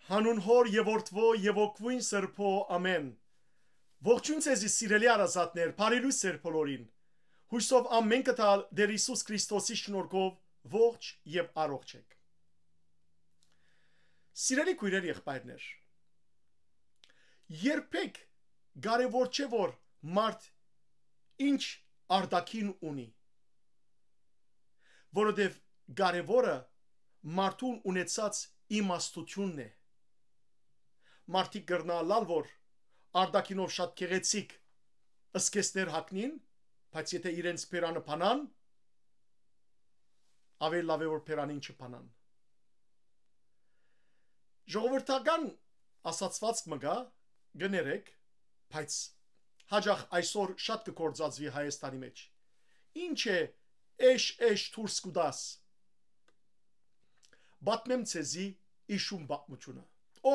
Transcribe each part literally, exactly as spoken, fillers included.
Հանուն Հօր եւ Որդւոյ եւ Հոգւոյն Սրբոյ, ամէն։ Ողջոյն ձեզի, սիրելի հարազատներ, բարի լոյս ձեր բոլորին։ Յուսով ամէնքը տալ Տէր Յիսուս Քրիստոսի շնորհքով ողջ եւ առողջ եք։ Սիրելի քոյրեր, եղբայրներ, երբեք կարեւոր չէ, որ մարդ ինչ արտաքին ունի, որովհետեւ կարեւորը մարդուն ունեցած իմաստութիւնն է։ Մարդիկ կրնայ ըլլալ, որ արտաքինով շատ գեղեցիկ զգեստներ հագնին, բայց եթէ իրենց բերանը բանան, աւելի լաւ է, որ բերանին չբանան։ Ժողովրդական ասացուածք մը կայ, կներեք, բայց յաճախ այսօր շատ կը գործածուի Հայաստանի մէջ։ Ինչ է, էշ, էշ դուրս կու տաս։ Պատմեմ ձեզի իշուն պատմութիւնը։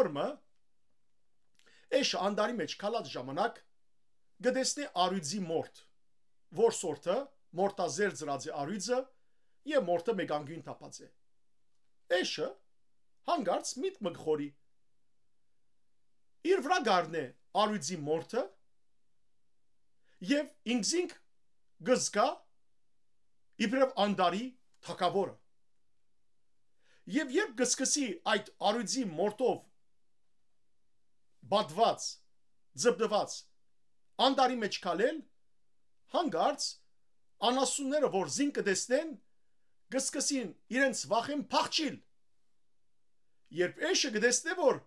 Օր մը, էշը անտառի մէջ քալած ժամանակ, կը տեսնէ առիւծի մորթ, որ սորթը մորթազերծ ըրած է առիւծը եւ մորթը մէկ անկիւն թափած է։ Էշը հանկարծ միտք մը կը խորի։ Իր վրայ կ'առնէ առիւծի մորթը եւ ինքզինք կը զգայ իբրեւ անտառի թագաւորը։ Եւ երբ կը սկսի այդ առիւծի մորթով պատված, ձպտուած անտառի մէջ քալել, հանկարծ անասունները, որ զինք կը տեսնեն, կը սկսին իրենց վախէն փախչիլ։ Երբ էշը կը տեսնէ, որ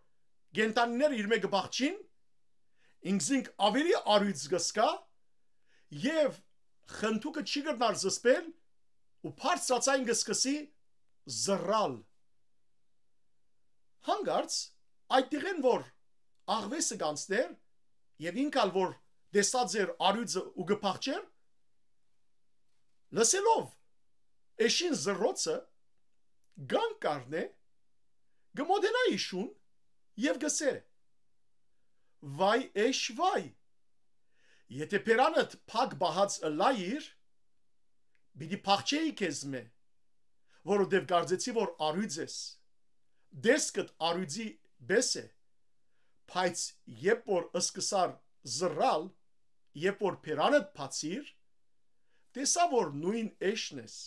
կենդանիները իրմէ կը փախչին, ինքզինք աւելի առիւծ կը զգայ եւ խնդուկը չի կրնար զսպել ու բարձրաձայն կը սկսի զռալ։ Հանկարծ այդտեղէն որ աղուէսը կ'անցնէր եւ ինք ալ որ տեսած էր առիւծը ու կը փախչէր, լսելով էշին զռոյցը, կանգ կ'առնէ, կը մօտենայ իշուն եւ կ'ըսէ. «Վայ, էշ, վայ, եթէ բերանդ փակ պահած ըլլայիր, պիտի փախչէի քեզմէ, որովհետեւ կարծեցի, որ առիւծ ես։ Տեսքդ առիւծի պէս է, բայց երբ որ սկսար զռալ, երբ որ բերանդ բացիր, տեսայ, որ նոյն էշն ես։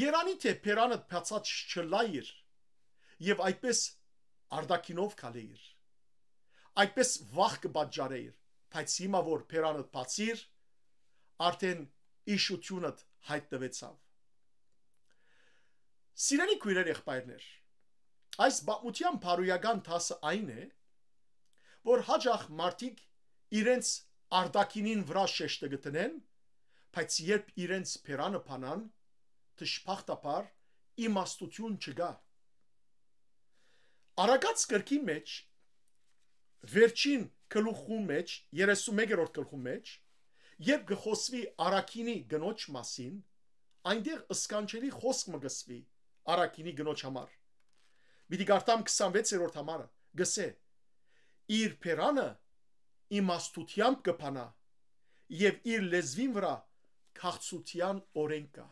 Երանի թէ բերանդ բացած չըլլայիր եւ այդպէս արտաքինով քալէիր, այդպէս վախ կը պատճառէիր, բայց հիմա որ բերանդ բացիր, արդէն իշութիւնդ յայտնուեցաւ»։ Սիրելի քոյրեր, եղբայրներ, այս պատմութեան բարոյական դասը այն է, որ յաճախ մարդիկ իրենց արտաքինին վրայ շեշտը կը դնեն, բայց երբ իրենց բերանը բանան, դժբախտաբար իմաստութիւն չկայ։ Առակաց գրքի մէջ, վերջին գլուխու մէջ, երեսուն մեկերորդ գլխու մէջ, երբ կը խօսուի առաքինի կնոջ մասին, այնտեղ սքանչելի խօսք մը կ'ըսուի առաքինի կնոջ համար։ Պիտի կարդամ քսանվեցերորդ համարը, կ'ըսէ. «Իր բերանը իմաստութեամբ կը բանայ եւ իր լեզուին վրայ քաղցրութեան օրէնք կայ»։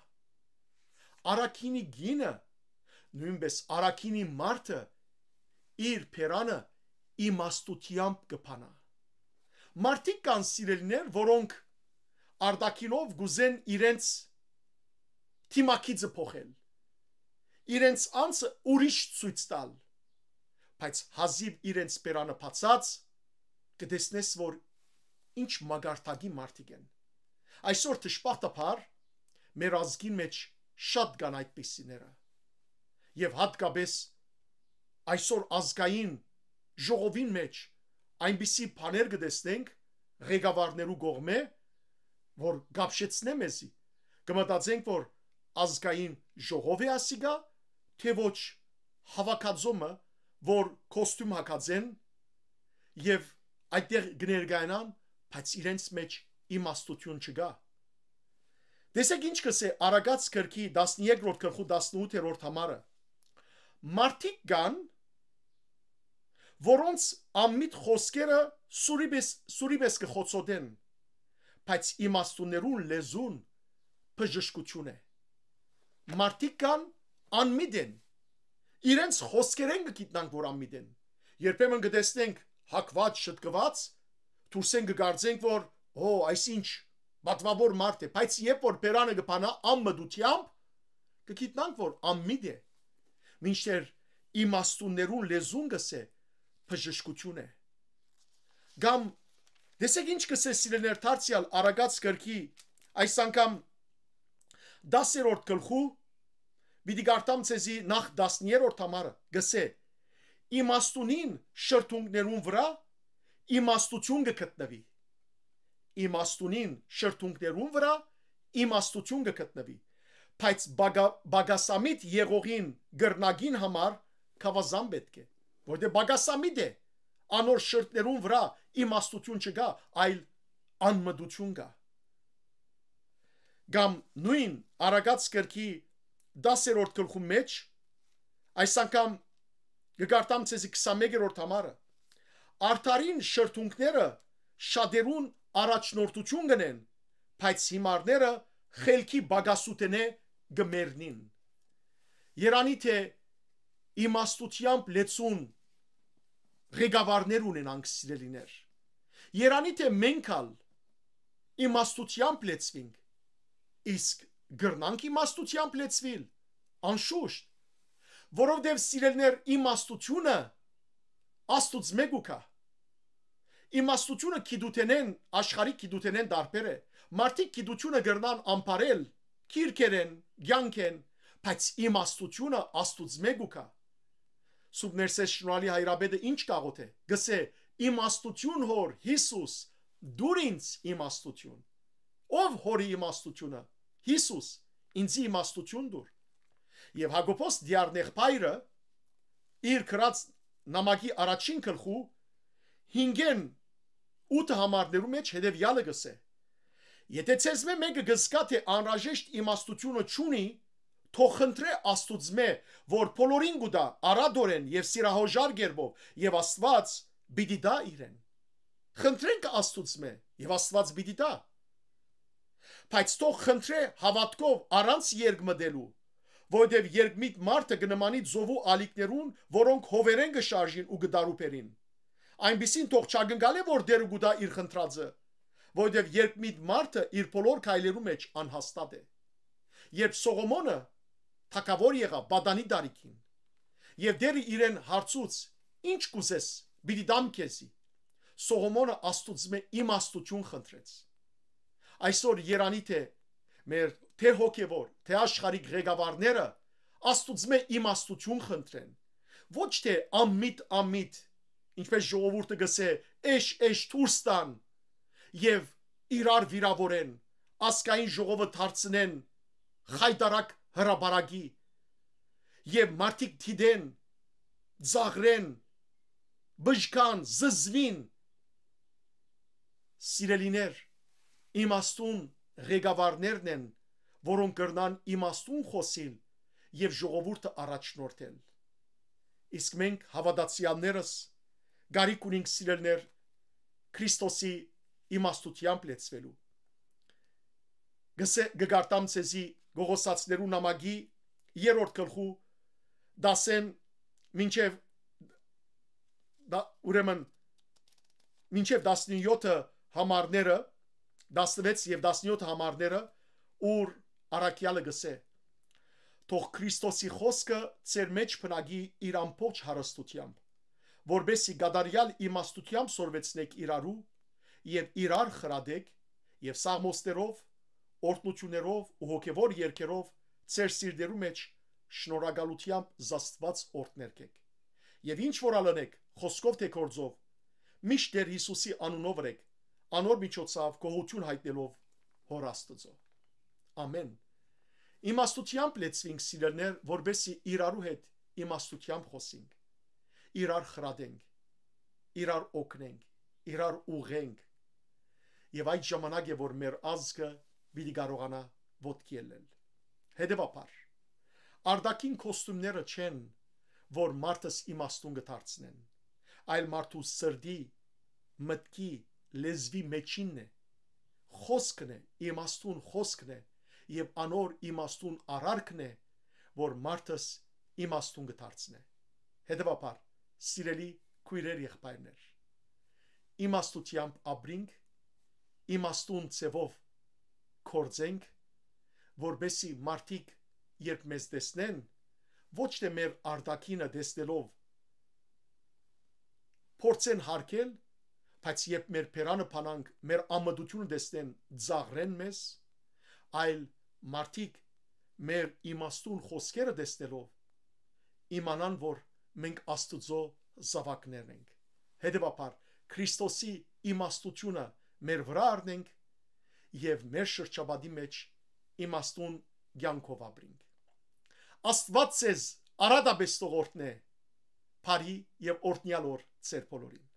Առաքինի կինը, նոյնպէս առաքինի մարդը իր բերանը իմաստութեամբ կը բանայ։ Մարդիկ կան, սիրելիներ, որոնք արտաքինով կ'ուզեն իրենց դիմագիծը փոխել, իրենց անձը ուրիշ ցոյց տալ, բայց հազիւ իրենց բերանը բացած, կը տեսնես, որ ինչ մակարդակի մարդիկ են։ Այսօր, դժբախտաբար, մեր ազգին մէջ շատ կան այդպիսիները։ Եւ յատկապես այսօր ազգային ժողովին մէջ այնպիսի բաներ կը տեսնենք ղեկավարներու կողմէ, որ կապշեցնէ մեզի, կը մտածենք, որ ազգային ժողով է ասիկա, թէ ոչ, հաւաքածոմը, որ կոստիւմ հագած են եւ այդտեղ կը ներկայանան, բայց իրենց մէջ իմաստութիւն չկայ։ Տեսեք ինչ կ'ըսէ Առակաց գրքի տասներկերորդ գլխու տասնութերորդ համարը։ Մարդիկ կան, որոնց անմիտ խօսքերը սուրի պէս, սուրի պէս կը խոցոտեն, բայց իմաստուններուն լեզուն բժշկութիւն է։ Մարդիկ կան, անմիտ են, իրենց խօսքերէն կը գիտնանք, որ անմիտ են։ Երբեմն կը տեսնենք հագուած, շտկուած, դուրսէն կը կարծենք, որ, «Ո, այս ինչ պատուաւոր մարդ է», բայց երբ որ բերանը կը բանայ անմտութեամբ, կը գիտնանք, որ անմիտ է, մինչդեռ իմաստուններուն լեզուն կ'ըսէ բժշկութիւն է։ Կամ տեսէք ինչ կ'ըսէ, սիրելիներ, դարձեալ Առակաց գրքի այս անգամ տասերորդ գլխու, պիտի կարդամ ձեզի նախ տասներորդ համարը, կ'ըսէ. «Իմաստունին շրթունքներուն վրայ իմաստութիւն կը գտնուի»։ Իմաստունին շրթունքներուն վրայ իմաստութիւն կը գտնուի, բայց բագա-, բագասամիտ եղողին կրնակին համար գաւազան պէտք է, որտեղ բագասամիտ է, անոր շրթներուն վրայ իմաստութիւն չկայ, այլ անմտութիւն կայ։ Կամ նոյն Առակաց գրքի տասերորդ գլխու մէջ, այս անգամ կը կարդամ ձեզի քսանմեկերորդ համարը. «Արդարին շրթունքները շատերուն առաջնորդութիւն կ'ընեն, բայց հիմարները խելքի պակասութենէ կը մեռնին»։ Երանի թէ իմաստութեամբ լեցուն ղեկավարներ ունենանք, սիրելիներ։ Երանի թէ մենք ալ իմաստութեամբ լեցուինք, իսկ կրնանք իմաստութեամբ լեցուիլ, անշուշտ, որովհետեւ, սիրելիներ, իմաստութիւնը Աստուծմէ կու գայ։ Իմաստութիւնը գիտութենէն, աշխարհի գիտութենէն տարբեր է։ Մարդիկ գիտութիւնը կրնան ամբարել, քիրքերէն, կեանքէն, բայց իմաստութիւնը Աստուծմէ կու գայ։ Սուրբ Ներսէս Շնորհալի Հայրապետը ինչ կ'աղօթէ, կ'ըսէ. «Իմաստութիւն, Հօր Յիսուս, տուր ինձ իմաստութիւն»։ Ո՞վ Հօրի իմաստութիւնը, Յիսուս, ինձի իմաստութիւն տուր։ Եւ Յակոբոս դիառնեղբայրը իր գրած նամակի առաջին գլխու հինգէն ութը համարներու մէջ հետեւեալը կ'ըսէ. «Եթէ ձեզմէ մէկը կը զգայ թէ անհրաժեշտ իմաստութիւնը չունի, թող խնդրէ Աստուծմէ, որ բոլորին կու տայ արատօրէն եւ սիրահոժար կերպով, եւ Աստուած պիտի տայ իրեն»։ Խնդրենք Աստուծմէ, եւ Աստուած պիտի տայ։ Բայց թող խնդրէ հաւատքով, առանց երկմտելու, որովհետեւ երկմիտ մարդը կը նմանի ծովու ալիքներուն, որոնք հովերէն կը շարժին ու կը տարուբերին։ Այնպիսին թող չակնկալէ, որ Տէրը կու տայ իր խնդրածը, որովհետեւ երկմիտ մարդը իր բոլոր քայլերու մէջ անհաստատ է։ Երբ Սողոմոնը թագաւոր եղաւ Պատանի տարիքին, եւ Տէրը իրեն հարցուց. «Ինչ կ'ուզես, պիտի տամ քեզի»։ Սողոմոնը Աստուծմէ իմաստութիւն խնդրեց։ Այսօր երանի թէ մեր թէ հոգեվոր, թէ աշխարհիկ ղեկավարները Աստուծմէ իմաստութիւն խնդրեն, ոչ թէ անմիտ, անմիտ, ինչպես ժողովուրդը կ'ըսէ, էշ, էշ դուրս տան եւ իրար վիրաւորեն, ազգային ժողովը դարձնեն խայտարակ հրապարակի, եւ մարդիկ դիտեն, ծաղրեն, բժկան, զզվին։ Սիրելիներ, իմաստուն ղեկավարներն են, որոնք կրնան իմաստուն խօսիլ եւ ժողովուրդը առաջնորդել։ Իսկ մենք, հաւատացեալներս, կարիք ունենք, սիրելիներ, Քրիստոսի իմաստութեամբ լեցուելու։ Գսե-, կը կարդամ ձեզի Կողոսացիներու նամակի երրորդ գլխու դասեն մինչեւ դա, ուրեմն, մինչեւ տասնեօթը համարները, տասնվեց եւ տասնեօթը համարները, ուր առաքեալը գսէ. «Թող Քրիստոսի խօսքը ձեր մէջ բնակի իր ամբողջ հարստութեամբ, որպեսզի կատարեալ իմաստութեամբ սորվեցնեք իրարու եւ իրար խրատեք, եւ սաղմոսներով, օրհնութիւններով ու հոգեվոր երգերով ձեր սիրտերու մէջ շնորհակալութեամբ զաստուած օրհներգեք։ Եւ ինչ որ ալ ընեք, խօսքով թէ գործով, միշտ Տէր Յիսուսի անունով ըրեք, անոր միջոցաւ գոհութիւն յայտնելով Հօր Աստուծոյ»։ Ամեն։ Իմաստութեամբ լեցուինք, սիրելիներ, որպեսզի իրարու հետ իմաստութեամբ խօսենք, իրար խրատենք, իրար օգնենք, իրար ուղղենք։ Եւ այդ ժամանակ է, որ մեր ազգը պիտի կարողանայ ոտքի ելնել։ Հետեւաբար, արտաքին կոստումները չեն, որ մարդս իմաստուն կը դարձնեն, այլ մարդու սրտի, մտքի, լեզուի մեջինն է, խօսքն է, իմաստուն խօսքն է, եւ անոր իմաստուն արարքն է, որ մարդս իմաստուն կը դարձնէ։ Հետեւաբար, սիրելի քոյրեր, եղբայրներ, իմաստութեամբ ապրինք, իմաստուն ձեւով գործենք, որպեսզի մարդիկ, երբ մեզ տեսնեն, ոչ թէ մեր արտաքինը տեսնելով փորձեն հարգել, բայց երբ մեր բերանը բանանք, մեր ամտությունը տեսնեն, ծաղրեն մեզ, այլ մարդիկ մեր իմաստուն խօսքերը տեսնելով իմանան, որ մենք Աստուծոյ զաւակներն ենք։ Հետեւաբար, Քրիստոսի իմաստութիւնը մեր վրայ առնենք եւ մեր շրջապատի մէջ իմաստուն կեանքով ապրենք։ Աստուած ձեզ արատապէս թող օրհնէ, բարի եւ օրհնեալ օր ձեր բոլորին։